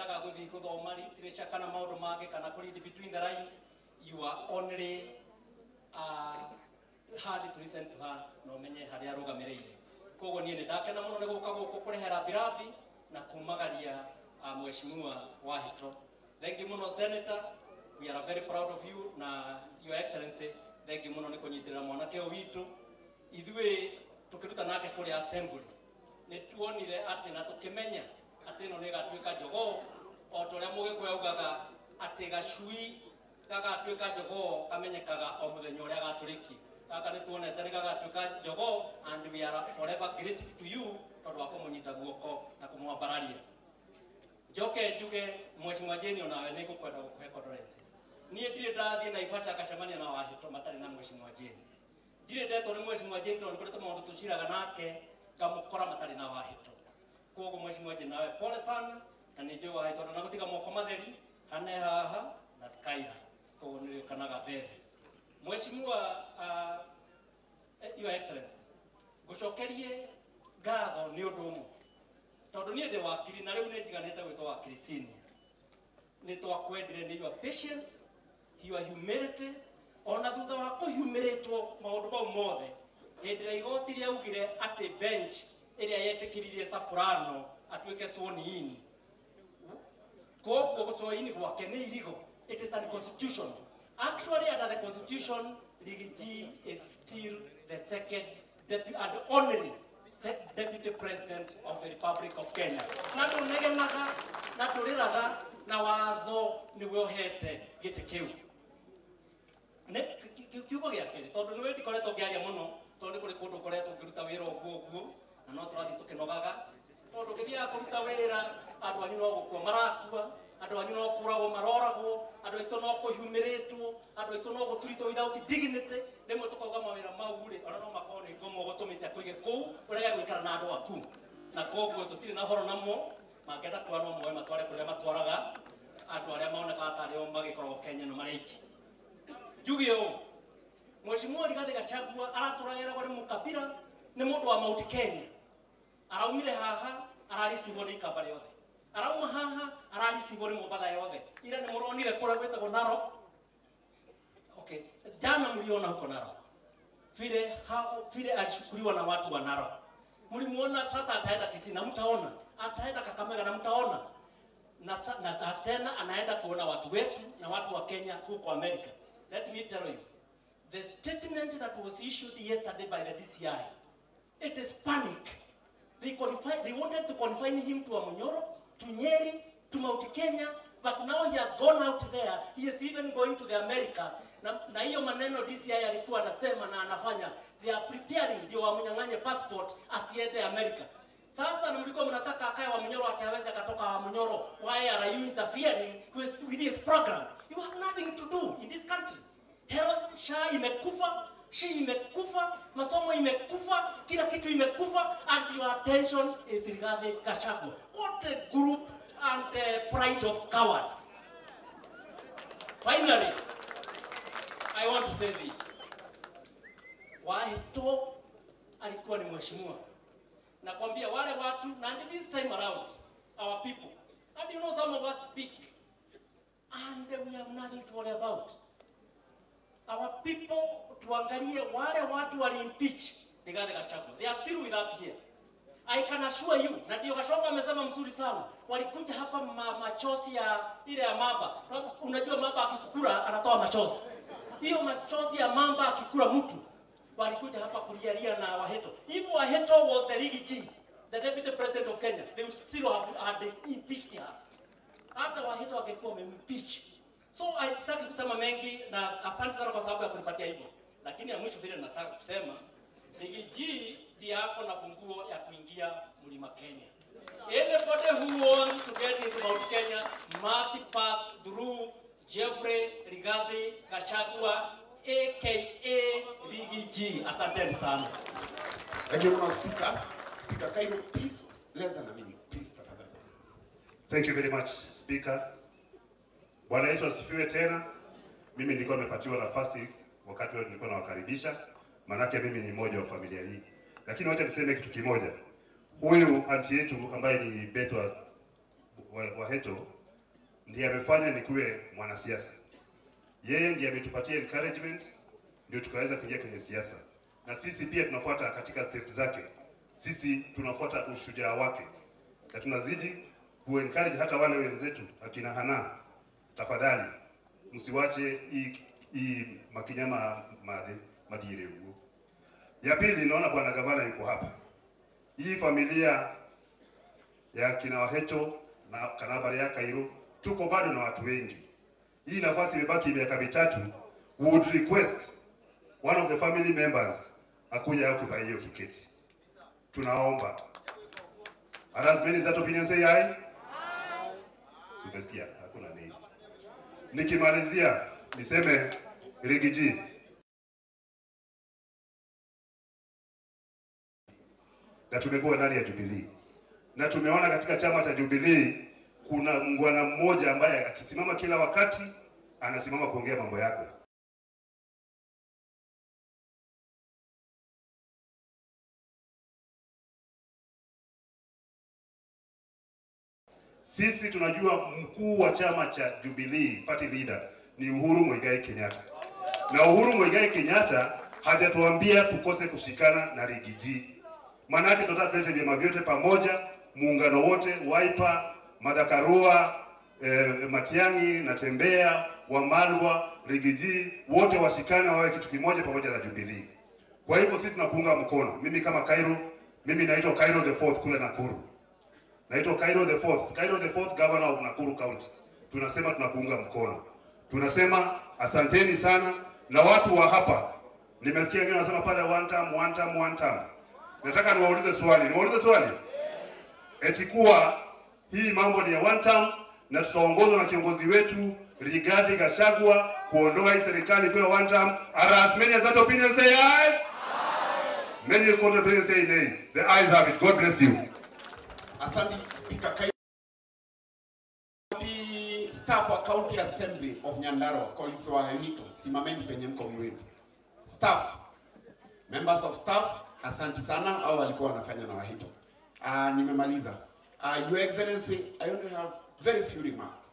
wendaga guthii guthoma literature kana maundu mangi kana ku read between the lines, you are only hard to listen to her na umenye haria arugamireire. Koguo nie ni ndakena muno ni guka guku kurehera birabi na kumagaria Mheshimiwa Wahito. Thank you muno Senator, we are very proud of you na Your Excellency, thank you muno ni kunyitirira mwanake uyu witu. Ithuĩ tukiruta nake kuria assembly ni tuonire ati na tukimenya ati ino ni gatuika jogoo o toria Mugikuyu augaga ati gacui gagatuika jogoo kamenyekaga o muthenya uria gaturiki. Gaka ni tuonete ni gagatuika jogoo and we are forever grateful to you tondu wa kumunyita guoko na kumwambararia. Njoke njuge Mheshimiwa Jane onawe ni ngukwenda gukuhe condolences. Nie ndirĩ ndathiĩ Naivasha ngacemania na Wahito matarĩ na Mheshimiwa Jane. Ndirĩ ndetwo nĩ Mheshimiwa Jane tondũ nĩ kũrĩ tũmaũndũ tũciraga nake ngamũkora matarĩ na Wahito. Koguo Mheshimiwa Jane nawe pole sana na nĩ njũĩ Wahito ndanagũtiga moko matheri hane haha na Skyra. Koguo nĩ rĩũkanaga mbere. Mheshimiwa Your Excellency, ngũcokerie ngatho nĩ ũndũ ũmwe tondũ niĩ ndĩ wakiri na rĩu nĩ njiganĩte gwĩtwo wakiri senior. Nĩ twakwendire nĩ your patience, your humility, ona thutha wa kũhumĩrĩtwo maũndũ mau mothe hĩndĩ ĩrĩa igoti rĩaugire atĩ bench ĩrĩa yetĩkĩririe Soprano atuĩke sworn in, koguo gũsworn in gwake nĩ irigo. It is unconstitutional. Actually, under the constitution, Riggy G is still the second deputy and only deputy president of the Republic of Kenya. Na tũnegenaga na tũrĩraga na watho nĩguo ũhete gĩtĩ kĩu. Kiugo gĩa kerĩ tondũ nĩwe ndikoretwo ngĩaria mũno tondũ nĩ kũrĩ kũndũ ngoretwo ngĩruta wĩra ũguo ũguo na no tũrathiĩ tũkĩnogaga tondũ ngĩthiaga kũruta wĩra andũ anyu no gũkua marakua, andũ anyu no kũragwo maroragwo, andũ aitũ no kũhumĩrĩtwo, andũ aitũ no gũturitwo without dignity. Rĩmwe tũkauga mawĩra mau rĩ ona no makorwo nĩ ngomo gũtũmĩte akũige kũu ũrege gũikara na andũ aku, na koguo tũtirĩ na horo namo. Mangĩenda kuoya no moe matware kũrĩa matwaraga andũ arĩa monekaga tarĩ o magĩkoragwo Kenya no marĩ aiki. Njuge ũũ, Mheshimiwa Rigathi Gachagua aratũragĩragwo nĩ mũkabira nĩ mũndũ wa Mount Kenya. Araumire haha araricivwo nĩ ikamba rĩothe, arauma haha araricivwo nĩ Mombatha yothe. Ira nĩ mũronire kũrĩa gwĩtagwo Narok. Okay, jana mliona huko Narok vile alishukuliwa na watu wa Narok. Mlimuona sasa ataenda Kisii na mtaona, ataenda Kakamega na mtaona, na tena anaenda kuona watu wetu na watu wa Kenya huko America. Let me tell you, the statement that was issued yesterday by the DCI, it is panic. They wanted to confine him to Amunyoro, to Nyeri, to Mount Kenya, but now he has gone out there. He is even going to the Americas. Na hiyo maneno DCI alikuwa anasema na anafanya. They are preparing ndio wamnyang'anye passport asiende America. Sasa na mlikuwa mnataka akae Wamunyoro ati hawezi akatoka Wamunyoro. Why are you interfering with his program? You have nothing to do in this country. Health SHA imekufa, SHI imekufa, masomo imekufa, kila kitu imekufa, and your attention is Rigathi Gachagua. What a group and a pride of cowards. Finally, I want to say this. Wahito alikuwa ni mheshimiwa. Nakwambia wale watu, and this time around, our people, and you know some of us speak, and we have nothing to worry about. Our people, tuangalie wale watu wali impeach Rigathi Gachagua. They are still with us here. I can assure you, na ndio Gachagua amesema mzuri sana. Walikuja hapa machozi ya ile ya mamba. Unajua mamba akikukura anatoa machozi. Hiyo machozi ya mamba akikura mtu. Walikuja hapa kulialia na Waheto. If Waheto was the Riggy G, the deputy president of Kenya, they would still have had impeached her. Hata Waheto angekuwa wamemimpeach. So I sitaki kusema mengi na asante sana kwa sababu ya kunipatia hivyo. Lakini ya mwisho vile nataka kusema, Riggy G ndiye ako na funguo ya kuingia Mlima Kenya. Anybody who wants to get into Mount Kenya must pass through Jeffrey Rigathi Gachagua aka Riggy G. Asanteni sana. Thank you, Mr. Speaker. Speaker Kairo, please, less than a minute, please, tafadhali. Thank you very much, Speaker. Bwana Yesu asifiwe tena. Mimi nilikuwa nimepatiwa nafasi wakati nilikuwa nawakaribisha, manake mimi ni mmoja wa familia hii. Lakini wacha niseme kitu kimoja. Huyu auntie yetu ambaye ni Beth Waheto ndiye amefanya nikuwe mwanasiasa. Yeye ndiye ametupatia encouragement ndio tukaweza kuingia kwenye siasa. Na sisi pia tunafuata katika steps zake. Sisi tunafuata ushujaa wake. Na tunazidi ku-encourage hata wale wenzetu akina Hana, tafadhali msiwache hii makinyama madhire huko. Ya pili, naona bwana gavana yuko hapa. Hii familia ya kina Wahecho na Kanabari ya Kairo, tuko bado na watu wengi. Hii nafasi imebaki miaka mitatu. We would request one of the family members akuja occupy hiyo kiketi. Tunaomba. Are as many that opinion say aye? Sumesikia, hakuna nini. Nikimalizia niseme Rigiji, na tumekuwa ndani ya Jubilee. Na tumeona katika chama cha Jubilee kuna mngwana mmoja ambaye akisimama kila wakati anasimama kuongea mambo yako. Sisi tunajua mkuu wa chama cha Jubilee, party leader, ni Uhuru Muigai Kenyatta. Na Uhuru Muigai Kenyatta hajatuambia tukose kushikana na Rigiji. Maana yake tunataka tulete vyama vyote pamoja, muungano wote, Wiper, Martha Karua, Matiang'i, Natembeya, Wamalwa, Rigiji, wote washikane wawe kitu kimoja pamoja na Jubilee. Kwa hivyo sisi tunakuunga mkono. Mimi kama Cairo, mimi naitwa Cairo the Fourth kule Nakuru. Naitwa Cairo the Fourth, Cairo the Fourth, Governor of Nakuru County. Tunasema tunakuunga mkono. Tunasema asanteni sana na watu wa hapa. Nimesikia wengine wanasema pale one term, one term, one term. Nataka niwaulize swali. Niwaulize swali? Eti kuwa hii mambo ni ya one term na tutaongozwa na kiongozi wetu Rigathi Gachagua kuondoa hii serikali kwa one term. Are as many as that opinion say aye? Many contributors say nay. The ayes have it. God bless you. Asante Speaker Kairo. Staff wa County Assembly of Nyandarua, colleagues wa Hito, simameni penye mko mwevu. Staff, members of staff, asante sana, au walikuwa wanafanya na Wahito. Nimemaliza. Your Excellency, I only have very few remarks.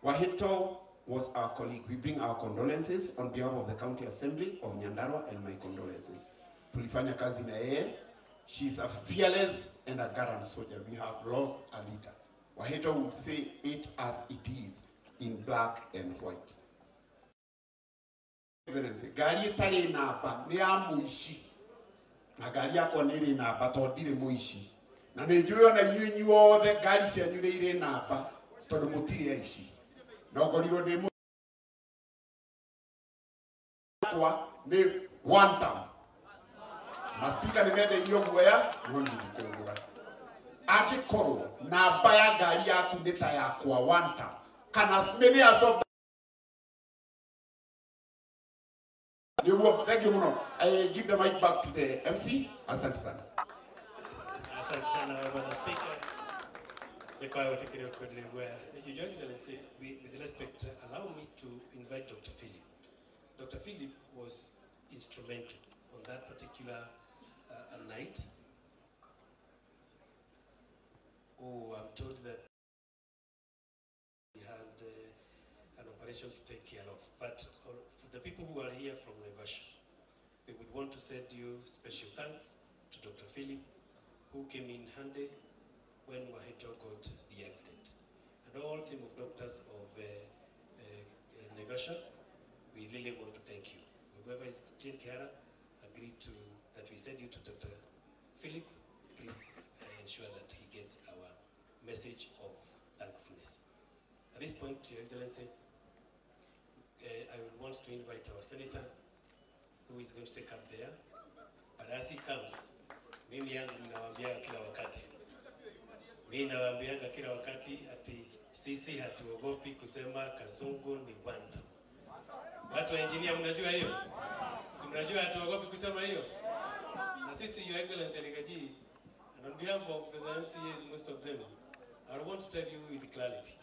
Wahito was our colleague. We bring our condolences on behalf of the County Assembly of Nyandarua and my condolences. Tulifanya kazi na yeye. She's a fearless and a gallant soldier. We have lost a leader. Wahito would say it as it is, in black and white. Excellency, gari ĩtarĩ namba nĩ ya mũici. Na gari yakwa nĩ ĩrĩ namba tondũ ndirĩ mũici. Na nĩ njũĩ ona inyuĩ inyuothe ngari cianyu nĩ irĩ namba tondũ mũtirĩ aici. Na ngorirwo ndĩ kwa nĩ one term. Maspika nĩ mendeirio guoya no niĩ ndikũgũra. Angĩkorwo namba ya ngari yaku nĩ ta yakwa one term, kana as many as of nĩguo. Thank you muno. I give the mic back to the MC. Asante sana. Asante sana Bwana Speaker. Your Excellency, with respect, allow me to invite Dr. Philip. Dr. Philip was instrumental on that particular night. Oh, I'm told that he had an operation to take care of. But for the people who are here from Naivasha, we would want to send you special thanks to Dr. Philip, who came in handy when Wahito got the accident. And all team of doctors of Naivasha, we really want to thank you. Whoever is Jane Kihara agreed to that we send you to Dr. Philip. Please ensure that he gets our message of thankfulness. At this point, Your Excellency, I would want to invite our senator, who is going to take up there. But as he comes, mimi yangu ninawaambia kila wakati. Mimi nawaambianga kila wakati ati sisi hatuogopi kusema Kasongo ni one term. Watu wa engineer mnajua hiyo? Si mnajua hatuogopi kusema hiyo? Na sisi, Your Excellency Rigiji, and on behalf of the MCAs, most of them, I want to tell you with clarity,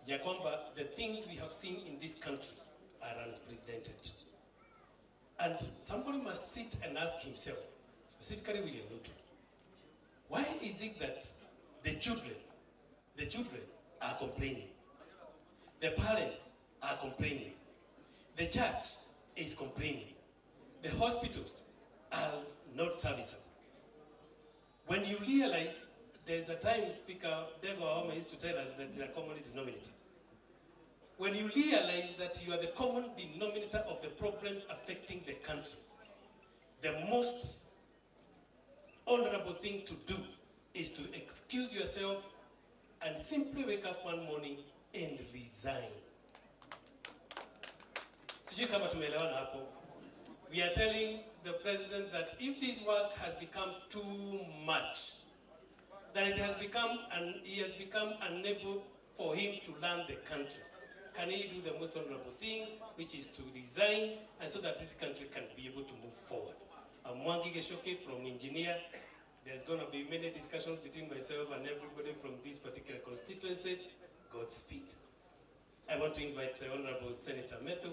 ya kwamba the things we have seen in this country are unprecedented. And somebody must sit and ask himself, specifically William Ruto, why is it that the children are complaining? The parents are complaining. The church is complaining. The hospitals are not serviceable. When you realize, there's a time Speaker Ndegwa Wahome used to tell us that there's a common denominator. When you realize that you are the common denominator of the problems affecting the country, the most honorable thing to do is to excuse yourself and simply wake up one morning and resign. Sijui kama tumeelewana hapo. We are telling the president that if this work has become too much, that it has become, and he has become unable for him to run the country. Can he do the most honorable thing, which is to resign, and so that this country can be able to move forward? I'm Mwangi Gichuki from Engineer. There's going to be many discussions between myself and everybody from this particular constituency. Godspeed. I want to invite Honorable Senator Methu.